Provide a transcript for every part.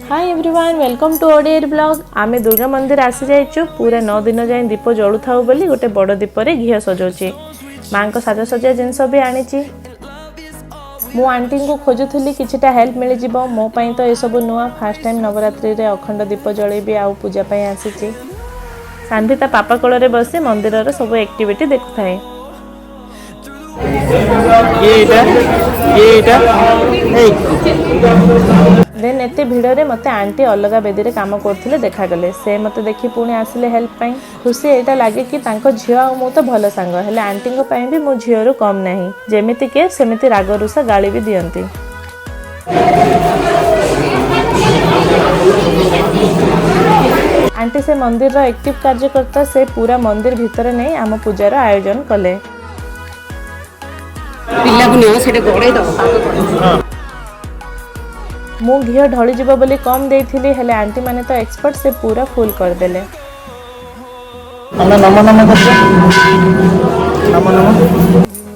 Hi everyone, welcome to Odia vlog. ଆମେ ଦୁର୍ଗା ମନ୍ଦିର ଆସିଯାଇଛୁ। ପୁରା 9 ଦିନ ଯାଏଁ ଦୀପ ଜଳୁଥାଉ ବୋଲି ଗୋଟେ ବଡ଼ ଦୀପରେ ଘିଅ ସଜାଉଛି। ମାଙ୍କ ସାଜସଜ୍ଜା ଜିନିଷ ବି ଆଣିଛି। ମୁଁ ଆଣ୍ଟିଙ୍କୁ ଖୋଜୁଥିଲି, କିଛିଟା ହେଲ୍ପ ମିଳିଯିବ। ମୋ ପାଇଁ ତ ଏସବୁ ନୂଆ। ଫାର୍ଷ୍ଟ ଟାଇମ୍ ନବରାତ୍ରିରେ ଅଖଣ୍ଡ ଦୀପ ଜଳେଇବି ଆଉ ପୂଜା ପାଇଁ ଆସିଛି। ସାନ୍ଭି ତା ପାପା କୋଳରେ ବସି ମନ୍ଦିରର ସବୁ ଆକ୍ଟିଭିଟି ଦେଖୁଥାଏ। କିଏ ଏଇଟା? କିଏ ଏଇଟା? ଏଇ। ଦେନ୍ ଏତେ ଭିଡ଼ରେ ମୋତେ ଆଣ୍ଟି ଅଲଗା ବେଦିରେ କାମ କରୁଥିଲେ ଦେଖାଗଲେ। ସେ ମୋତେ ଦେଖି ପୁଣି ଆସିଲେ ହେଲ୍ପ ପାଇଁ। ଖୁସି ଏଇଟା ଲାଗେ କି ତାଙ୍କ ଝିଅ ଆଉ ମୁଁ ତ ଭଲ ସାଙ୍ଗ, ହେଲେ ଆଣ୍ଟିଙ୍କ ପାଇଁ ବି ମୋ ଝିଅରୁ କମ୍ ନାହିଁ। ଯେମିତି କେୟାର, ସେମିତି ରାଗ ରୁଷା, ଗାଳି ବି ଦିଅନ୍ତି। ଆଣ୍ଟି ସେ ମନ୍ଦିରର ଆକ୍ଟିଭ କାର୍ଯ୍ୟକର୍ତ୍ତା। ସେ ପୁରା ମନ୍ଦିର ଭିତରେ ନେଇ ଆମ ପୂଜାର ଆୟୋଜନ କଲେ। ପିଲାକୁ ନିଅ, ସେଟା ଗଡ଼େଇ ଦବ। ମୁଁ ଘିଅ ଢଳିଯିବ ବୋଲି କମ୍ ଦେଇଥିଲି, ହେଲେ ଆଣ୍ଟି ମାନେ ତ ଏକ୍ସପର୍ଟ, ସେ ପୁରା ଫୁଲ୍ କରିଦେଲେ। ଆମେ ନମ ନମ କରୁଛୁ, ନମ ନମ।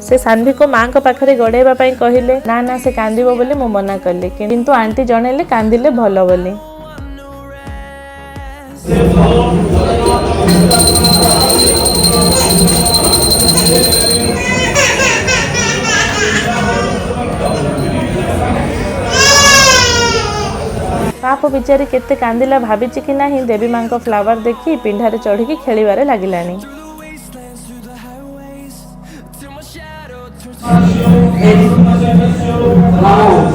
ସେ ସାନ୍ଭିକୁ ମାଙ୍କ ପାଖରେ ଗଡ଼େଇବା ପାଇଁ କହିଲେ। ନା ନା, ସେ କାନ୍ଦିବ ବୋଲି ମୁଁ ମନା କଲି, କିନ୍ତୁ ଆଣ୍ଟି ଜଣେଇଲେ କାନ୍ଦିଲେ ଭଲ ବୋଲି। ପାପ ବିଚାରି କେତେ କାନ୍ଦିଲା ଭାବିଛି କି ନାହିଁ, ଦେବୀ ମାଙ୍କ ଫ୍ଲାୱାର ଦେଖି ପିଣ୍ଢାରେ ଚଢ଼ିକି ଖେଳିବାରେ ଲାଗିଲାଣି।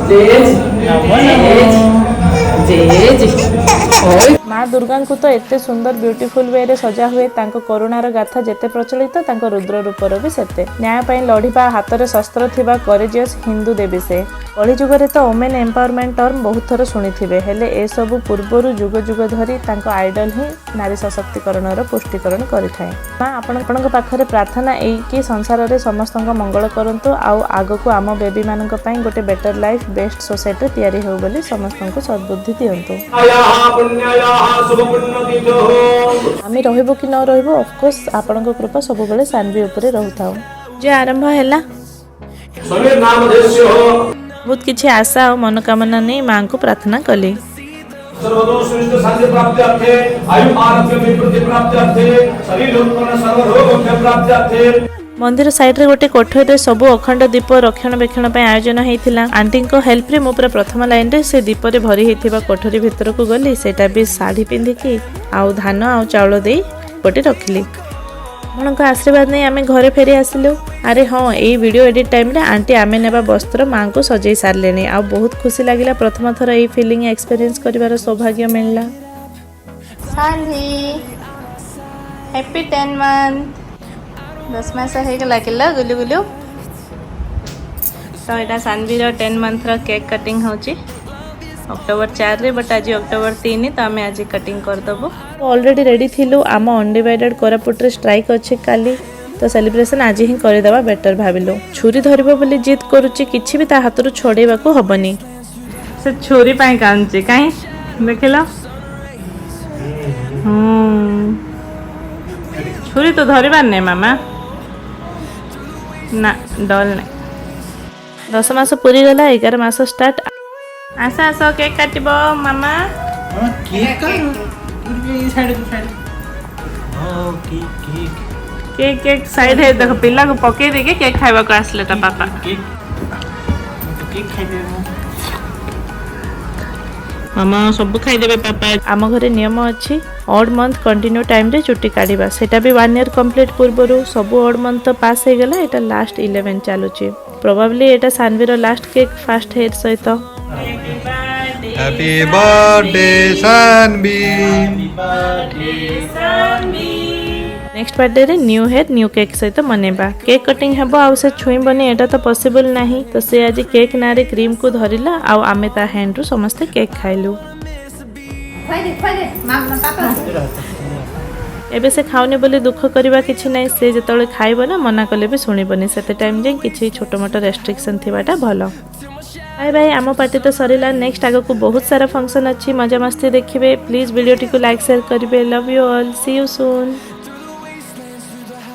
ଜେଜେ। ମା ଦୁର୍ଗାଙ୍କୁ ତ ଏତେ ସୁନ୍ଦର ବ୍ୟୁଟିଫୁଲ ୱେରେ ସଜା ହୁଏ। ତାଙ୍କ କରୁଣାର ଗାଥା ଯେତେ ପ୍ରଚଳିତ, ତାଙ୍କ ରୁଦ୍ର ରୂପର ବି ସେତେ। ନ୍ୟାୟ ପାଇଁ ଲଢ଼ିବା, ହାତରେ ଶସ୍ତ୍ର ଥିବା କରେଜିୟସ୍ ହିନ୍ଦୁ ଦେବୀ ସେ। କଳି ଯୁଗରେ ତ ଓମେନ୍ ଏମ୍ପାୱାରମେଣ୍ଟ ଟର୍ମ ବହୁତ ଥର ଶୁଣିଥିବେ, ହେଲେ ଏସବୁ ପୂର୍ବରୁ ଯୁଗ ଯୁଗ ଧରି ତାଙ୍କ ଆଇଡଲ ହିଁ ନାରୀ ସଶକ୍ତିକରଣର ପୁଷ୍ଟିକରଣ କରିଥାଏ। ମା, ଆପଣଙ୍କ ପାଖରେ ପ୍ରାର୍ଥନା ଏଇକି ସଂସାରରେ ସମସ୍ତଙ୍କ ମଙ୍ଗଳ କରନ୍ତୁ ଆଉ ଆଗକୁ ଆମ ବେବିମାନଙ୍କ ପାଇଁ ଗୋଟେ ବେଟର ଲାଇଫ୍, ବେଷ୍ଟ ସୋସାଇଟି ତିଆରି ହେଉ ବୋଲି ସମସ୍ତଙ୍କୁ ସଦ୍ବୁଦ୍ଧି ଦିଅନ୍ତୁ। ଆମେ ରହିବୁ କି ନ ରହିବୁ, ଅଫକୋର୍ସ ଆପଣଙ୍କ କୃପା ସବୁବେଳେ ସାନ୍ଭି ଉପରେ ରହୁଥାଉ। ଯେ ଆରମ୍ଭ ହେଲା, ବହୁତ କିଛି ଆଶା ଆଉ ମନୋକାମନା ନେଇ ମାଙ୍କୁ ପ୍ରାର୍ଥନା କଲି। सर्वदोषनिष्ठ शान्ति प्राप्त्यर्थे, आयु आरोग्य विवृद्धि प्राप्त्यर्थे, शरीरोत्पन्न सर्वरोग प्राप्त्यर्थे। ମନ୍ଦିର ସାଇଡ୍ରେ ଗୋଟେ କୋଠରୀରେ ସବୁ ଅଖଣ୍ଡ ଦୀପ ରକ୍ଷଣାବେକ୍ଷଣ ପାଇଁ ଆୟୋଜନ ହେଇଥିଲା। ଆଣ୍ଟିଙ୍କ ହେଲ୍ପରେ ମୁଁ ପୁରା ପ୍ରଥମ ଲାଇନରେ ସେ ଦୀପରେ ଭରି ହେଇଥିବା କୋଠରୀ ଭିତରକୁ ଗଲି, ସେଇଟା ବି ଶାଢ଼ୀ ପିନ୍ଧିକି, ଆଉ ଧାନ ଆଉ ଚାଉଳ ଦେଇ ଗୋଟେ ରଖିଲି। ଆପଣଙ୍କ ଆଶୀର୍ବାଦ ନେଇ ଆମେ ଘରେ ଫେରି ଆସିଲୁ। ଆରେ ହଁ, ଏଇ ଭିଡ଼ିଓ ଏଡିଟ୍ ଟାଇମ୍ରେ ଆଣ୍ଟି ଆମେ ନେବା ବସ୍ତ୍ର ମାଙ୍କୁ ସଜେଇ ସାରିଲେଣି ଆଉ ବହୁତ ଖୁସି ଲାଗିଲା। ପ୍ରଥମ ଥର ଏଇ ଫିଲିଂ ଏକ୍ସପିରିଏନ୍ସ କରିବାର ସୌଭାଗ୍ୟ ମିଳିଲା। Sanvi, happy 10 month. 10 ମାସ ହେଇଗଲା କିଲୋ ଗୁଲୁ ଗୁଲୁ। ତ ଏଇଟା ସାନ୍ଭିର 10 ମନ୍ଥର କେକ୍ କଟିଂ ହେଉଛି ଅକ୍ଟୋବର 4ରେ, ବଟ୍ ଆଜି ଅକ୍ଟୋବର 3, ତ ଆମେ ଆଜି କଟିଂ କରିଦେବୁ। ଅଲରେଡ଼ି ରେଡ଼ି ଥିଲୁ। ଆମ ଅନଡିଭାଇଡେଡ଼ କୋରାପୁଟରେ ଷ୍ଟ୍ରାଇକ୍ ଅଛି କାଲି, ତ ସେଲିବ୍ରେସନ୍ ଆଜି ହିଁ କରିଦେବା ବେଟର୍ ଭାବିଲୁ। ଛୁରୀ ଧରିବ ବୋଲି ଜିଦ୍ କରୁଛି, କିଛି ବି ତା ହାତରୁ ଛଡ଼େଇବାକୁ ହବନି। ସେ ଛୁରୀ ପାଇଁ କାନ୍ଦୁଛି। କାହିଁ ଦେଖିଲ? ଛୁରୀ ତ ଧରିବାର ନାହିଁ ମାମା। ନା, ଡଲ୍ ନାହିଁ। 10 ମାସ ପୁରିଗଲା, 11 ମାସ ଷ୍ଟାର୍ଟ। ଆସ ଆସ, କେକ୍ କାଟିବ ମାମା। Cake side side. Cake cake. Cake cake side ହେଇ। ଦେଖ, ପିଲାକୁ ପକେଇ ଦେଇକି କେକ୍ ଖାଇବାକୁ ଆସିଲେ ତା ପାପା। କେକ୍ କେକ୍ ଖାଇଦେବି ମୁଁ। ମାମା ସବୁ ଖାଇଦେବେ ପାପା। ଆମ ଘରେ ନିୟମ ଅଛି, ଅଡ୍ ମନ୍ଥ କଣ୍ଟିନ୍ୟୁ ଟାଇମ୍ରେ ଚୁଟି କାଢ଼ିବା, ସେଇଟା ବି ୱାନ୍ ଇୟର୍ କମ୍ପ୍ଲିଟ୍ ପୂର୍ବରୁ। ସବୁ ଅଡ୍ ମନ୍ଥ ତ ପାସ୍ ହେଇଗଲା, ଏଇଟା ଲାଷ୍ଟ 11 ଚାଲୁଛି। ପ୍ରୋବାବଲି ଏଇଟା ସାନ୍ଭିର ଲାଷ୍ଟ କେକ୍ ଫାଷ୍ଟ ହେୟାର ସହିତ। Happy birthday, Sanvi. Next ବାର୍ଥଡେରେ new hair, new cake ସହିତ ମନେଇବା। କେକ୍ କଟିଂ ହେବ ଆଉ ସେ ଛୁଇଁବନି, ଏଇଟା ତ ପସିବଲ୍ ନାହିଁ। ତ ସେ ଆଜି କେକ୍ ନାଁରେ କ୍ରିମ୍କୁ ଧରିଲା ଆଉ ଆମେ ତା ହ୍ୟାଣ୍ଡରୁ ସମସ୍ତେ କେକ୍ ଖାଇଲୁ। ଖୁଆଇଦେ, ଖୁଆଇଦେ ମାମା ପାପା। ଏବେ ସେ ଖାଉନି ବୋଲି ଦୁଃଖ କରିବା କିଛି ନାହିଁ। ସେ ଯେତେବେଳେ ଖାଇବ ନା, ମନା କଲେ ବି ଶୁଣିବନି। ସେତେ ଟାଇମ୍ ଯାଏଁ କିଛି ଛୋଟ ମୋଟ ରେଷ୍ଟ୍ରିକ୍ସନ୍ ଥିବାଟା ଭଲ। ବାଏ ବାଏ, ଆମ ପାର୍ଟି ତ ସରିଲା। ନେକ୍ସଟ ଆଗକୁ ବହୁତ ସାରା ଫଙ୍କସନ୍ ଅଛି, ମଜାମସ୍ତି ଦେଖିବେ। ପ୍ଲିଜ୍ ଭିଡ଼ିଓଟିକୁ ଲାଇକ୍, ସେୟାର କରିବେ। Love you all, see you soon.